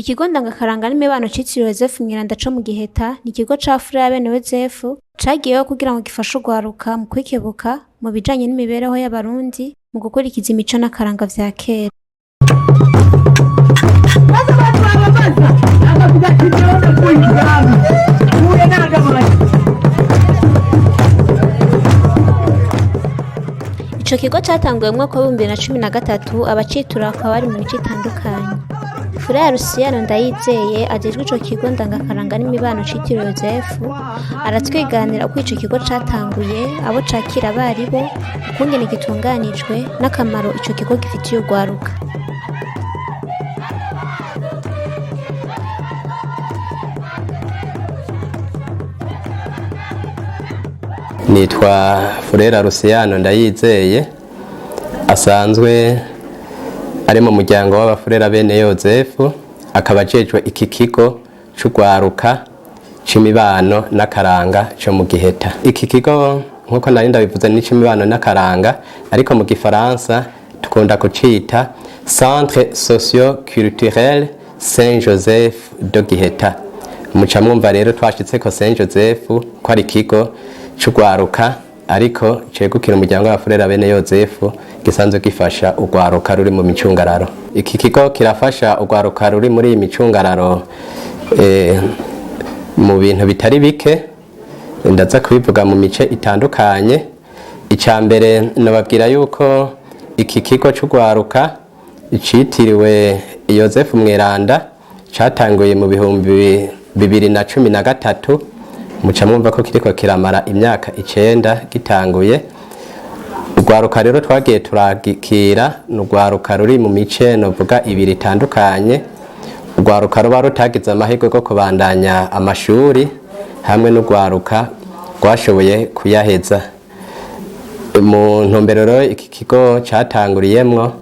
Ikigo ndangakaranga n'imibano citiriwe Yozefu Mweranda co mu Giheta ni ikigo ca fura ya bene Yozefu cagiyeho kugira ngo gifashe urwaruka mu kwikebuka mu bijanye n'imibereho y'Abarundi mu gukurikiza imico n'akaranga vya kera. Maze abantu bababaza akavuga ati: "Jewe ndavuye ibwami, mpuye n'agabanyi." Ico kigo catanguye mu mwaka w'2013, abacitura bakaba bari mu mico itandukanye. Furaya Rusiyano Ndayizeye ajejwe ico kigo ndangakaranga n'imibano citiriwe Yozefu aratwiganira uko ico kigo catanguye, abo cakira abaribo, ukungene gitunganijwe n'akamaro ico kigo gifitiye urwaruka. Nitwa Furera Rusiyano Ndayizeye, asanzwe ari mu muryango w'abafurera bene Yozefu, akaba ajejwe iki kigo c'urwaruka c'imibano n'akaranga co mu Giheta. Iki kigo, nk'uko nari ndabivuze, ni c'imibano n'akaranga, ariko mu gifaransa tukunda kucita Centre Socio Culturel Saint Joseph de Giheta. Muca mwumva rero twashitseko Saint Joseph ko ari ikigo c'urwaruka, ariko cegukira umuryango w'abafurera bene Yozefu, gisanzwe gifasha urwaruka ruri mu micungararo. Iki kigo kirafasha urwaruka ruri muri iyi micungararo mu bintu bitari bike, ndaza kubivuga mu mice itandukanye. Icya mbere, nababwira yuko iki kigo c'urwaruka citiriwe Yozefu Mweranda catanguye mu 2013. Muca mwumva ko kiriko kiramara imyaka 9 gitanguye. Urwaruka rero twagiye turagikira ni urwaruka ruri mu mice novuga ibiri itandukanye: urwaruka ruba rutagize amahirwe yo kubandanya amashuri hamwe n'urwaruka rwashoboye kuyaheza. Mu ntumbero rero iki kigo catanguriyemwo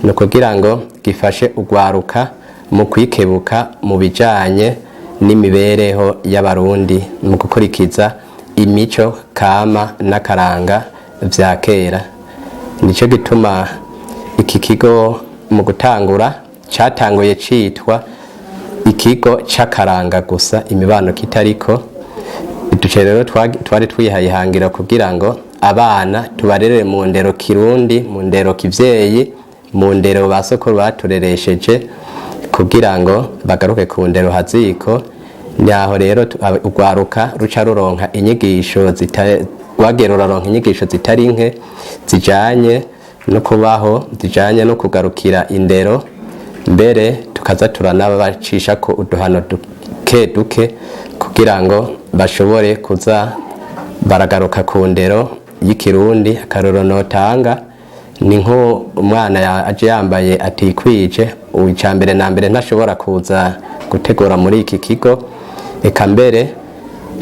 ni ukugira ngo gifashe urwaruka mu kwikebuka mu bijanye n'imibereho y'Abarundi, mu gukurikiza imico kama n'akaranga vya kera. Nico gituma iki kigo mu gutangura catanguye citwa ikigo c'akaranga gusa, imibano kitariko. Duce rero twari twihaye ihangira kugira ngo abana tubarerere mu ndero kirundi, mu ndero kivyeyi, mu ndero ba sokuru batureresheje, kugira ngo bagaruke ku ndero haziko. Naho rero urwaruka ruca ruronka inyigisho, rwagiye ruraronka inyigisho zitari nke zijanye no kubaho, zijanye no kugarukira indero. Mbere tukaza turanabacisha ko uduhano duke duke kugira ngo bashobore kuza baragaruka ku ndero y'ikirundi. Akarorero notanga ni nko umwana aje yambaye atikwije, icya mbere na mbere ntashobora kuza gutegura muri iki kigo, eka mbere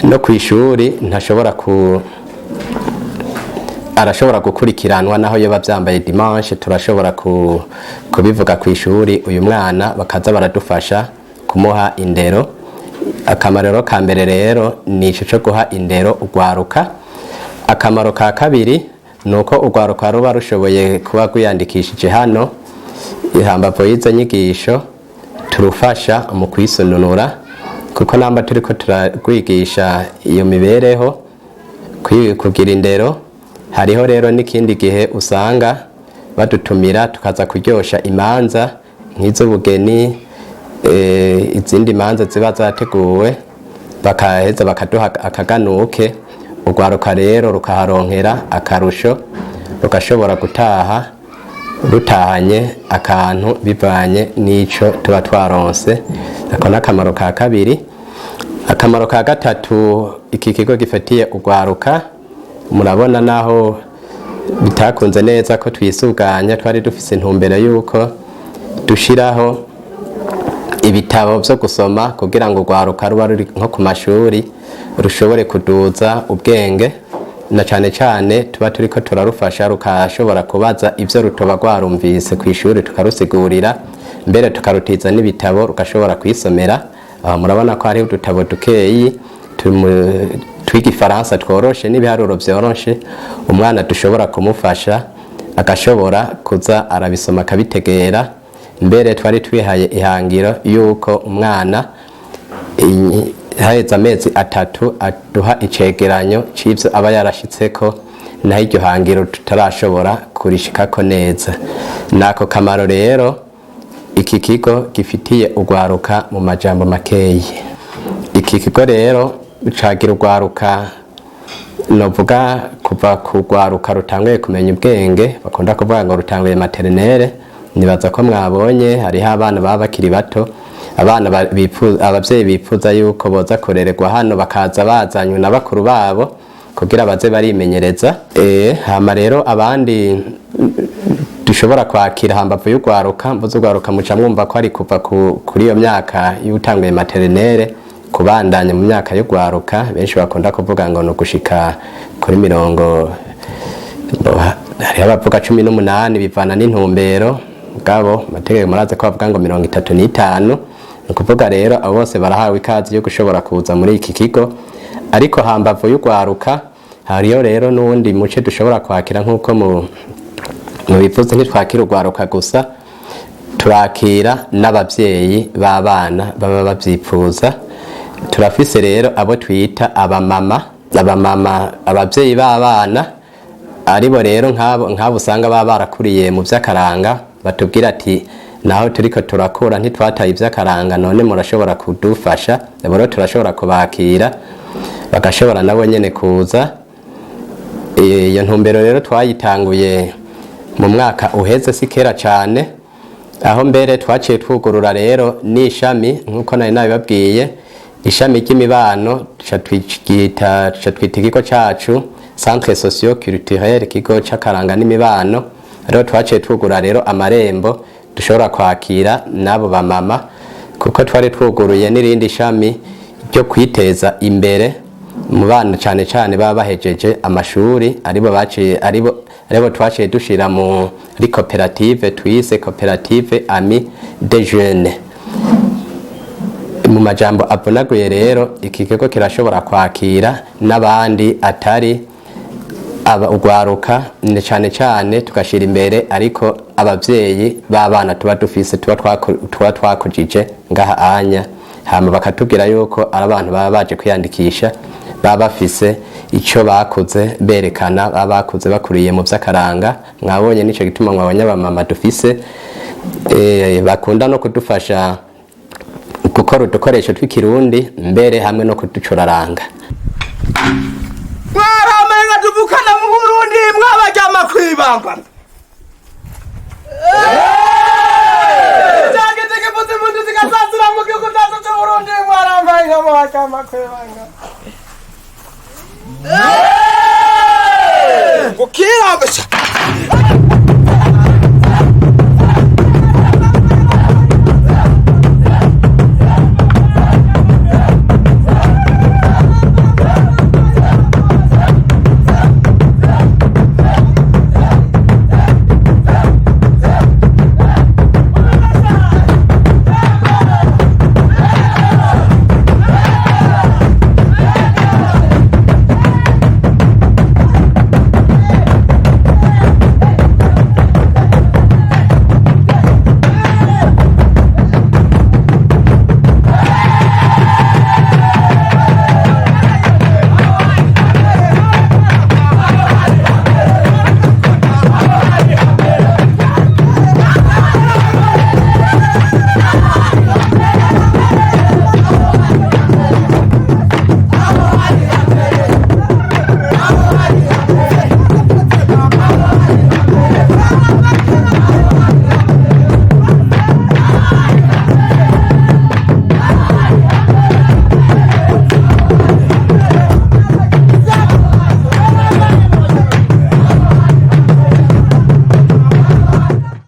no ku ishuri ntashobora ku arashobora gukurikiranwa. Naho yoba byambaye dimanche, turashobora kubivuga ku ishuri, uyu mwana bakaza baradufasha kumuha indero. Akamaro ka mbere rero ni ico co guha indero urwaruka. Akamaro ka kabiri ni uko urwaruka ruba rushoboye kuba rwiyandikishije hano, ihambavu y'izo nyigisho turufasha mu kwisununura, kuko namba turiko turarwigisha iyo mibereho, kugira indero. Hariho rero n'ikindi gihe usanga badutumira tukaza kuryosha imanza nk'iz'ubugeni, izindi manza ziba zateguwe, bakaheza bakaduha akaganuke. Urwaruka rero rukaharonkera akarusho, rugashobora gutaha rutahanye akantu bivanye n'ico tuba twaronse. Ako n'akamaro ka kabiri. Akamaro ka gatatu iki kigo gifatiye urwaruka, murabona naho bitakunze neza ko twisuganya, twari dufise intumbero yuko dushiraho ibitabo vyo gusoma kugira ngo urwaruka ruba ruri nko ku mashuri rushobore kuduza ubwenge, na cane cane tuba turiko turarufasha rukashobora kubaza ivyo rutoba rwarumvise ku ishuri, tukarusigurira, mbere tukarutiza n'ibitabo rugashobora kwisomera. Aha murabona ko hariho udutabo dukeyi tw'igifaransa tworoshe n'ibiharuro vyoroshe, umwana dushobora kumufasha agashobora kuza arabisoma akabitegera. Mbere twari twihaye ihangiro yuko umwana haheze amezi 3 aduha icegeranyo c'ivyo aba yarashitseko, naho iryo hangiro tutarashobora kurishikako neza. Nako kamaro rero iki kigo gifitiye urwaruka mu majambo makeyi. Iki kigo rero cagira urwaruka, novuga kuva ku rwaruka rutanguye kumenya ubwenge, bakunda kuvuga ngo rutanguye maternelle. Nibaza ko mwabonye hariho abana baba bakiri bato, abana abavyeyi bifuza yuko boza kurererwa hano, bakaza bazanywe na bakuru babo kugira baze barimenyereza. Hama rero abandi dushobora kwakira hambavu y'urwaruka, mvuze urwaruka muca mwumva ko ari kuva kuri iyo myaka y'utanguye maternelle kubandanya mu myaka y'urwaruka, benshi bakunda kuvuga ngo ni ugushika kuri mirongo, hariho abavuga 18, bivana n'intumbero bwabo, amategeko murazi ko bavuga ngo 35. Ni ukuvuga rero abo bose barahawe ikaze yo gushobora kuza muri iki kigo. Ariko hambavu y'urwaruka hariyo rero n'uwundi muce dushobora kwakira, nk'uko mu bivuze ntitwakira urwaruka gusa, turakira n'abavyeyi b'abana baba bavyipfuza. Turafise rero abo twita abamama, abamama abavyeyi b'abana, aribo rero nk'abo usanga baba barakuriye mu vy'akaranga, batubwira ati naho turiko turakura ntitwataye ivy'akaranga, none murashobora kudufasha? Abo rero turashobora kubakira bagashobora nabo nyene kuza. Iyo ntumbero rero twayitanguye mu mwaka uheze, si kera cane, aho mbere twaciye twugurura rero n'ishami, nk'uko nari nabibabwiye, ishami ry'imibano, tuca twita ikigo cacu Centre Socio Culturel, ikigo c'akaranga n'imibano. Rero twaciye twugura rero amarembo dushobora kwakira n'abo bamama, kuko twari twuguruye n'irindi shami ryo kwiteza imbere mu bana, cane cane baba bahejeje amashuri, aribo baciye aribo twaciye dushira muri koperative twise Koperative Ami des Jeunes. Mu majambo avunaguye rero, iki kigo kirashobora kwakira n'abandi atari urwaruka, ni cane cane tugashira imbere ariko abavyeyi b'abana tuba dufise, tuba twakujije ngaha anya, hama bakatubwira yuko ari abantu baba baje kwiyandikisha, baba bafise ico bakuze berekana, baba bakuze bakuriye mu vy'akaranga. Mwabonye nico gituma mwabonye abamama dufise, bakunda no kudufasha gukora udukoresho tw'ikirundi, mbere hamwe no kuducuraranga. Mwaramenga tuvukana mu Burundi, mwabaryama kwibanga cyangwa ikivuze impundu zigasasira mu gihugu cyacu cy'Uburundi, mwarambaye mwaryama kwibanga gukirabisha.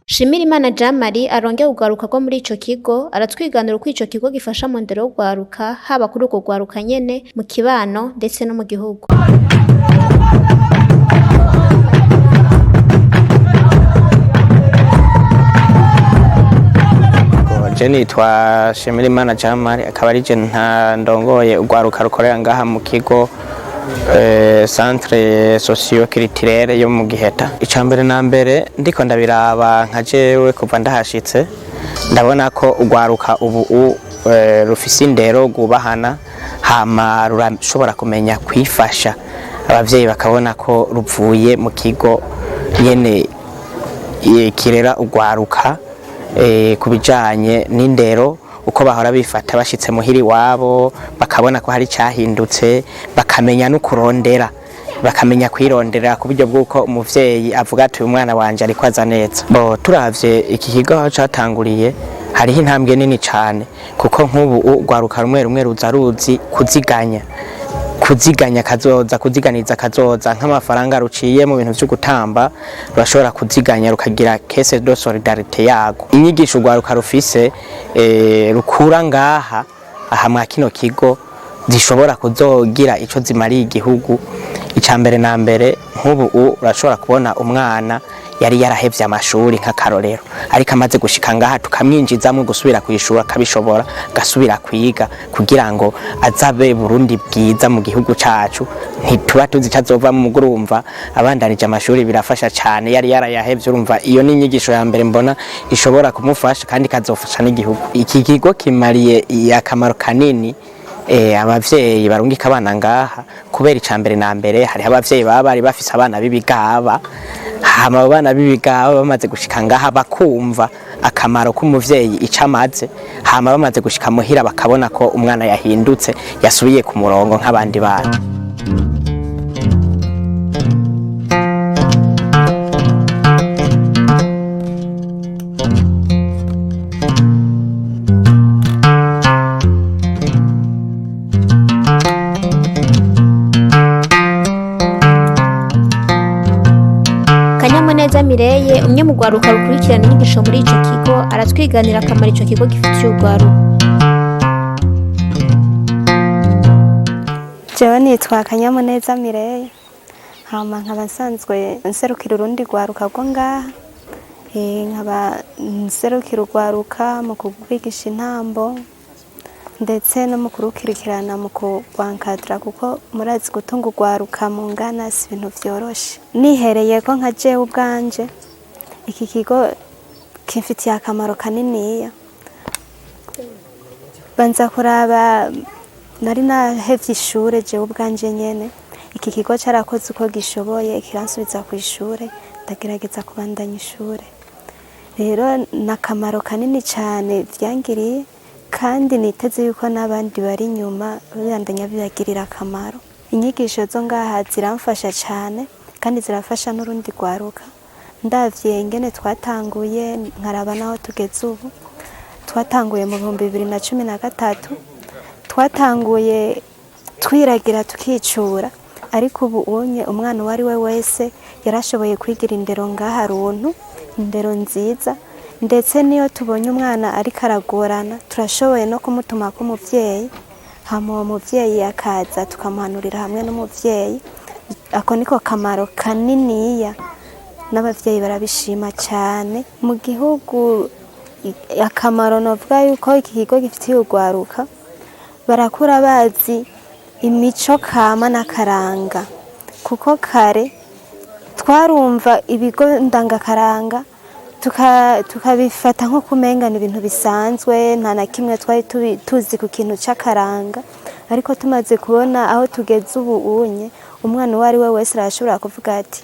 Shimirimana Jean Marie arongeye urwaruka rwo muri ico kigo, aratwiganira uko ico kigo gifasha mu ndero y'urwaruka, haba kuri urwo rwaruka nyene, mu kibano ndetse no mu gihugu. Je nitwa Shimirimana Jean Marie, akaba ari je ndongoye urwaruka rukorera ngaha mu kigo Centre socio culturel yo mu Giheta. Icambere na mbere ndiko ndabiraba nka jewe kuva ndahashitse, ndabona ko urwaruka ubu rufise indero, rwubahana, hama rurashobora kumenya kwifasha. Abavyeyi bakabona ko ruvuye mu kigo nyene kirera urwaruka ku bijanye n'indero, uko bahora bifata bashitse muhira iwabo, bakabona ko hari cyahindutse, bakamenya no kurondera, bakamenya kwirondera, ku buryo bw'uko umuvyeyi avuga ati: "Uyu mwana wanje ariko aza neza." Bo turavye iki kigo aho catanguriye, hariho intambwe nini cane, kuko nk'ubu urwaruka rumwe rumwe ruza ruzi kuziganya, kuziganya kazoza, kuziganiza kazoza. Nk'amafaranga ruciye mu bintu vyo gutamba, rurashobora kuziganya, rukagira caisse de solidarité yago. Inyigisho urwaruka rufise, rukura ngaha aha mwa kino kigo, zishobora kuzogira ico zimariye igihugu. Ica mbere na mbere, nk'ubu urashobora kubona umwana yari yarahevye amashuri nk'akarorero, ariko amaze gushika ngaha tukamwinjizamwo gusubira kwishura, akabishobora, agasubira kwiga kugira ngo azabe Burundi bwiza mu gihugu cacu. Ntituba tuzi ico azovamwo, mugo urumva abandanije amashuri birafasha cane, yari yarayahevye. Urumva iyo ni inyigisho ya mbere mbona ishobora kumufasha kandi ikazofasha n'igihugu. Iki kigo kimariye akamaro kanini abavyeyi barungika abana ngaha, kubera ica mbere na mbere hariho abavyeyi baba bari bafise abana b'ibigaba, hama abo bana b'ibigaba bamaze gushika ngaha bakumva akamaro k'umuvyeyi ico amaze, hama bamaze gushika muhira bakabona ko umwana yahindutse, yasubiye ku murongo nk'abandi bana. Kanyamuneza Mireye, umwe mu rwaruka rukurikirana inyigisho muri ico kigo, aratwiganira akamaro ico kigo gifitiye urwaruka. Jewe nitwa Kanyamuneza Mireille, hama nkaba nsanzwe nserukira urundi rwaruka rwo ngaha. Nkaba nserukira urwaruka mu kurwigisha intambo, ndetse no mu kurukurikirana, mu kurwankadira, kuko murazi gutunga urwaruka mu ngana si ibintu vyoroshe. Nihereye ko nka jewe ubwanje, iki kigo kimfitiye akamaro kaniniya. Banza kuraba, nari nahevye ishure jewe ubwanje nyene. Iki kigo carakoze uko gishoboye kiransubiza ku ishure, ndagerageza kubandanya ishure. Rero ni akamaro kanini cane vyangiriye, kandi niteze yuko n'abandi bari inyuma bibandanya bibagirira akamaro. Inyigisho zo ngaha ziramfasha cane kandi zirafasha n'urundi rwaruka. Ndavye ingene twatanguye, nkaraba n'aho tugeze ubu, twatanguye mu 2013, twatanguye twiragira tukicura, ariko ubu unye umwana uwo ari we wese yarashoboye kwigira indero ngaha runtu, indero nziza. Ndetse niyo tubonye umwana ariko aragorana, turashoboye no kumutuma k'umuvyeyi, hama uwo muvyeyi akaza tukamuhanurira hamwe n'umuvyeyi. Ako niko kamaro kaniniya, n'abavyeyi barabishima cyane mu gihugu. Akamaro novuga yuko iki kigo gifitiye urwaruka, barakura bazi imico kama n'akaranga, kuko kare twarumva ibigo ndangakaranga tukabifata nko kumenga ni ibintu bisanzwe, nta na kimwe twari tuzi ku kintu c'akaranga. Ariko tumaze kubona aho tugeze ubu unye, umwana uwo ari we wese arashobora kuvuga ati: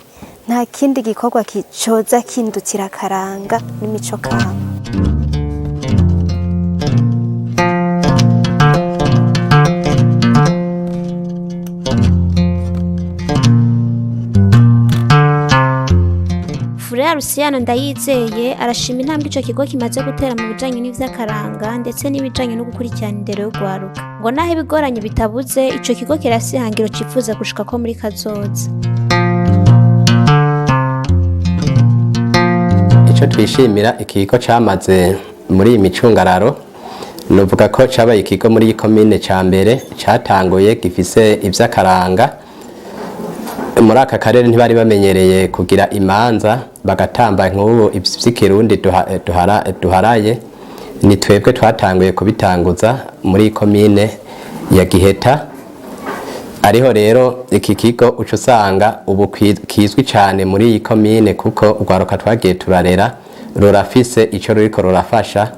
"Nta kindi gikorwa coza kindutira akaranga n'imico kama." Furera Rusiyano Ndayizeye arashima intambwe ico kigo kimaze gutera mu bijanye n'ivy'akaranga, ndetse n'ibijanye no gukurikirana indero y'urwaruka. Ngo naho ibigoranye bitabuze, ico kigo kirafise ihangiro cifuza gushikako muri kazoza. Icyo twishimira ikigo cyamaze muri iyi micungararo, nuvuga ko cyabaye ikigo muri iyi komine cya mbere cyatanguye gifise iby'akaranga. Muri aka karere ntibari bamenyereye kugira imanza bagatamba nk'ubu iby'ikirundi duharaye. Ni twebwe twatanguye kubitanguza muri iyi komine ya Giheta. Ariho rero iki kigo uca usanga ubu kizwi cyane muri iyi komine, kuko urwaruka twagiye turarera rurafise icyo ruriko rurafasha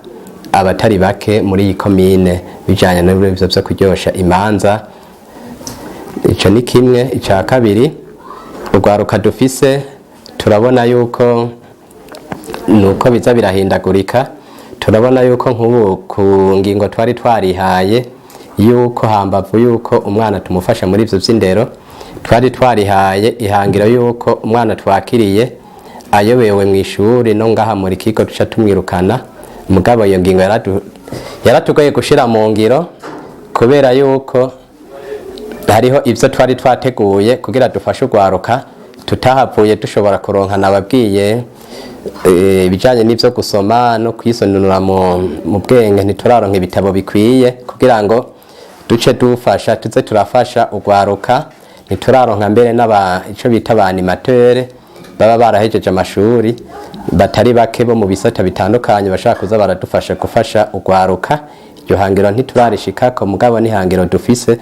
abatari bake muri iyi komine bijanye n'ibyo byo kuryosha imanza. Ico ni kimwe. Icya kabiri, urwaruka dufise turabona yuko nuko biza birahindagurika. Turabona yuko nk'ubu ku ngingo twari twarihaye yuko hambavu yuko umwana tumufasha muri ivyo vy'indero, twari twarihaye ihangiro yuko umwana twakiriye ayobewe mu ishuri no ngaha muri kigo duca tumwirukana. Mugabo iyo ngingo yaratugoye gushira mu ngiro, kubera yuko hariho ibyo twari twateguye kugira dufashe urwaruka tutahavuye dushobora kuronka. Nababwiye ibijyanye n'ibyo gusoma no kwisonura mu bwenge, ntituraronka ibitabo bikwiye kugira ngo duce dufasha, tuze turafasha urwaruka. Ntituraronka mbere n'aba icyo bita ba animateurs baba barahejeje amashuri batari bake bo mu bisata bitandukanye bashaka kuza baradufasha gufasha urwaruka. Iryo hangiro ntiturarishikako, mugabo n'ihangiro dufise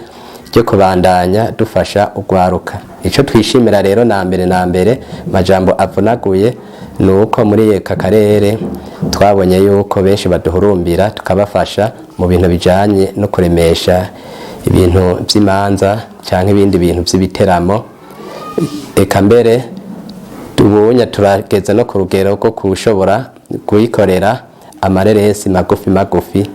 ryo kubandanya dufasha urwaruka. Icyo twishimira rero na mbere na mbere, majambo avunaguye, ni uko muri aka karere twabonye yuko benshi baduhurumbira tukabafasha mu bintu bijanye no kuremesha ibintu by'imanza cyangwa ibindi bintu by'ibiteramo. Eka mbere ubunya turageze no ku rugero rwo kushobora kuyikorera amareresi magufi magufi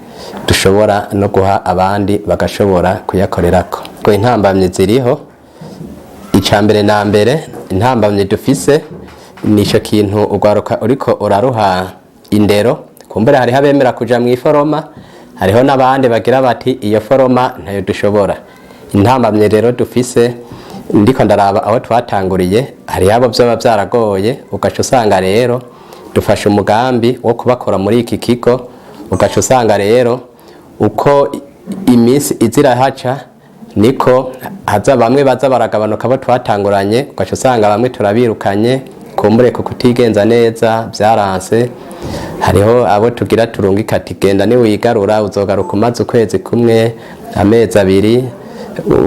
dushobora no guha abandi bagashobora kuyakorerako. Ngo intambamyi ziriho, icya mbere na mbere intambamyi dufise ni icyo kintu urwaruka uriko uraruha indero. Kumbure hariho abemera kuja mu iforoma, hariho n'abandi bagira bati iyo foroma ntayo dushobora. Intambamyi rero dufise, ndiko ndaraba aho twatanguriye, hariho abo vyoba vyaragoye, ugaca usanga rero dufashe umugambi wo kubakora muri iki kigo, ugaca usanga rero uko iminsi izirahaca niko haza bamwe baza baragabanuka bo twatanguranye, ugaca usanga bamwe turabirukanye kumbure ku kutigenza neza byaranse. Hariho abo tugira turungika ati genda, niwigarura uzogaruka umaze ukwezi kumwe, amezi 2,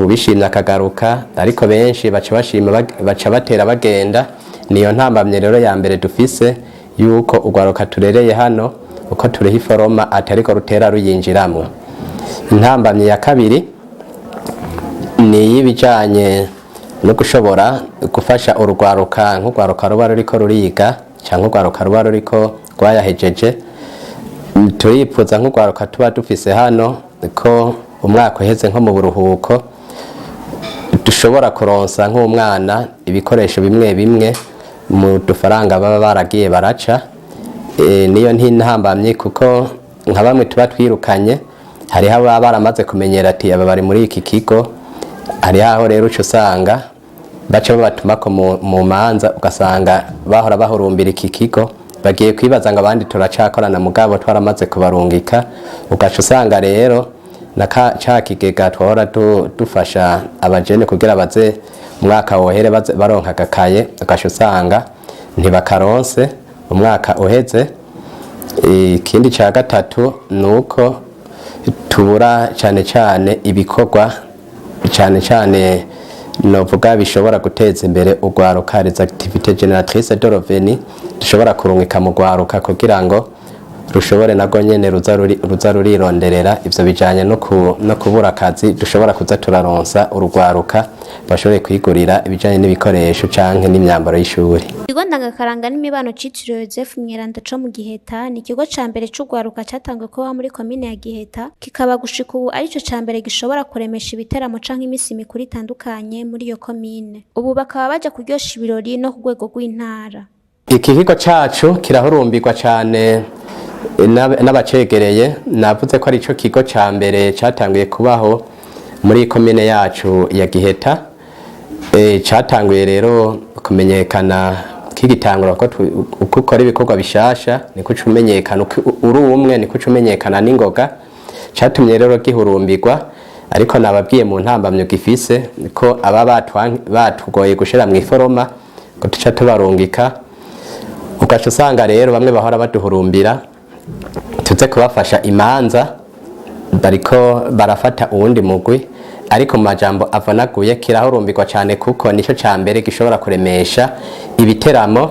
ubishimye akagaruka, ariko benshi baca bashima baca batera bagenda. Niyo ntambamye rero ya mbere dufise, yuko urwaruka turereye hano uko turiho iforoma atariko rutera ruyinjiramo. Intambamye ya kabiri ni iy'ibijanye no gushobora gufasha urwaruka, nk'urwaruka ruba ruriko ruriga cyangwa urwaruka ruba ruriko rwayahejeje. Turipfuza nk'urwaruka tuba dufise hano ko umwaka uheze nko mu buruhuko dushobora kuronsa nk'umwana ibikoresho bimwe bimwe mu dufaranga baba baragiye baraca. Niyo ntintambamye, kuko nka bamwe tuba twirukanye hariho ababa baramaze kumenyera ati aba bari muri iki kigo. Hariho aho rero uca usanga baca babatumako mu manza, ugasanga bahora bahurumbira iki kigo bagiye kwibaza ngo abandi turacakorana, mugabo twaramaze kubarungika. Ugaca usanga rero na ca kigega twahora dufasha abajene kugira baze umwaka wohere baze baronka agakaye, ugaca usanga ntibakaronse umwaka uheze. Ikindi cya gatatu ni uko tubura cyane cyane ibikorwa, cyane cyane novuga bishobora guteza imbere urwaruka, les activités génératrices de revenus, dushobora kurungika mu rwaruka kugira ngo rushobore narwo nyene ruza rurironderera. Ivyo bijanye no kubura akazi dushobora kuza turaronsa urugwaruka bashobore kwigurira ibijanye n'ibikoresho canke n'imyambaro y'ishuri. Ikigo ndangakaranga n'imibano citiriwe Yozefu Mweranda co mu Giheta ni ikigo ca mbere c'urwaruka catanguye kubaho muri komine ya Giheta, kikaba gushika ubu arico ca mbere gishobora kuremesha ibiteramo canke imisi mikuru itandukanye muri iyo komine. Ubu bakaba baja kuryosha ibirori no ku rwego rw'intara. Iki kigo cacu kirahurumbirwa cane n'abacegereye. Navuze ko arico kigo ca mbere catanguye kubaho muri komine yacu ya Giheta. Catanguye rero kumenyekana kigitangura, ko uko ukora ibikorwa bishasha niko uca umenyekana, uko uri umwe niko uca umenyekana n'ingoga. Catumye rero gihurumbirwa, ariko nababwiye mu ntambamyo gifise ko aba batugoye gushira mu iforoma ngo tuca tubarungika, ugaca usanga rero bamwe bahora baduhurumbira tuze kubafasha imanza bariko barafata uwundi mugwi. Ariko mu majambo avunaguye, kirahurumbirwa cyane kuko nicyo ca mbere gishobora kuremesha ibiteramo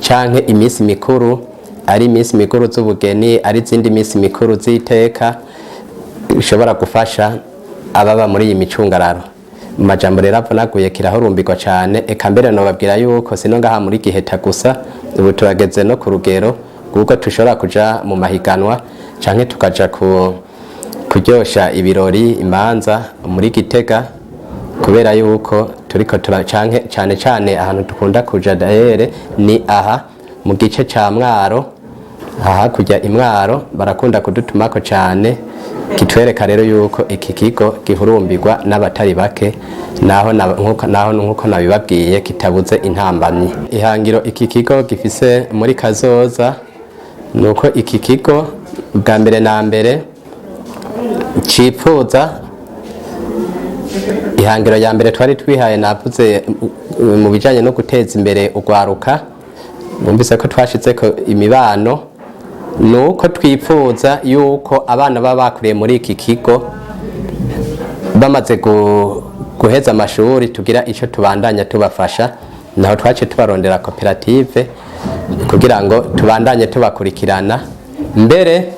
canke iminsi mikuru, ari iminsi mikuru z'ubugeni, ari izindi minsi mikuru z'iteka, bishobora gufasha ababa muri iyi micungararo. Mu majambo rero avunaguye, kirahurumbirwa cyane. Eka mbere nobabwira yuko sino ngaha muri Giheta gusa, ubu turageze no ku rugero rw'uko dushobora kuja mu mahiganwa canke tukaja ku kuryosha ibirori, imanza muri Gitega, kubera yuko turiko tura canke cane cane ahantu dukunda kuja dahere ni aha mu gice ca Mwaro, aha kujya imwaro barakunda kudutumako cane. Kitwereka rero yuko iki kigo gihurumbirwa n'abatari bake, naho naho nkuko nabibabwiye kitabuze intambamyi. Ihangiro iki kigo gifise muri kazoza nuko iki kigo bwa mbere na mbere cipfuza, ihangiro ya mbere twari twihaye navuze mu bijanye no guteza imbere urwaruka, bumvise ko twashizeko imibano, nuko twipfuza yuko abana baba bakuriye muri iki kigo bamaze guheza amashuri tugira ico tubandanya tubafasha. Naho twace tubarondera koperative kugira ngo tubandanye tubakurikirana, mbere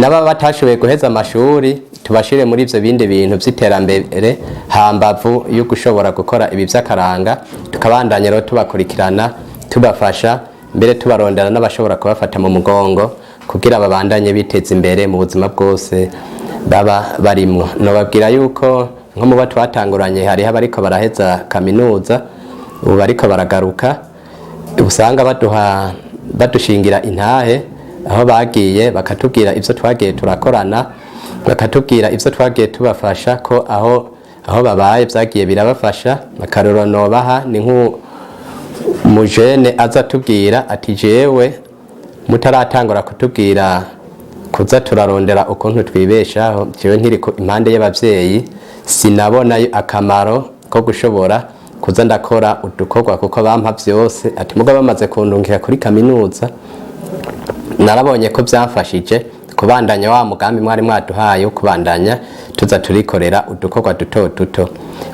n'ababa batashoboye guheza amashuri tubashire muri ivyo bindi bintu vy'iterambere hambavu yo gushobora gukora ibi vy'akaranga. Tukabandanya rero tubakurikirana, tubafasha, mbere tubarondera n'abashobora kubafata mu mugongo kugira babandanye biteza imbere mu buzima bwose baba barimwo. Nobabwira yuko nko muba twatanguranye hariho abariko baraheza kaminuza, ubu bariko baragaruka, usanga baduha badushingira intahe aho bagiye, bakatubwira ivyo twagiye turakorana, bakatubwira ivyo twagiye tubafasha, ko aho babaye vyagiye birabafasha. Akarorero nobaha ni nk'umujene aza atubwira ati: "Jewe mutaratangura kutubwira kuza turarondera ukuntu twibeshaho, jewe nkiri impande y'abavyeyi sinabona akamaro ko gushobora kuza ndakora udukorwa kuko bampa vyose." Ati: "Mugabo bamaze kundungika kuri kaminuza narabonye ko byamfashije kubandanya wa mugambi mwari mwaduhaye wo kubandanya tuza turikorera udukorwa duto duto,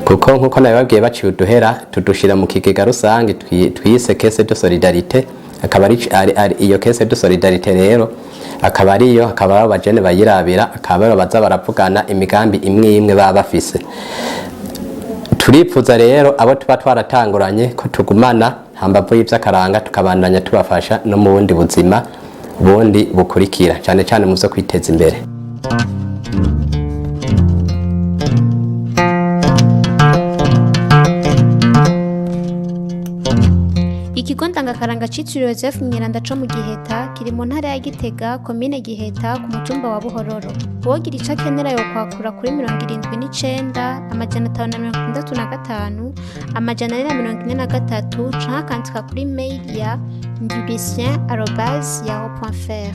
kuko nkuko nabibabwiye baciye uduhera tudushira mu kigega rusange twise caisse de solidarité." Akaba ari iyo caisse de solidarité rero, akaba ariyo, akaba ari abajene bayirabira, akaba aribo baza baravugana imigambi imwe imwe baba bafise. Turipfuza rero abo tuba twaratanguranye ko tugumana hambavu y'ivy'akaranga, tukabandanya tubafasha no mu bundi buzima bundi bukurikira, cyane cyane mu vyo kwiteza imbere. Ikigo ndangakaranga citiriwe Joseph Mweranda co mu Giheta kiri mu ntara ya Gitega, komine Giheta, ku mutumba wa Buhororo. Uwogira ico akenera yokwakura kuri 79 565 443 canke akandika kuri mail ya ndibicien@yahoo.fr.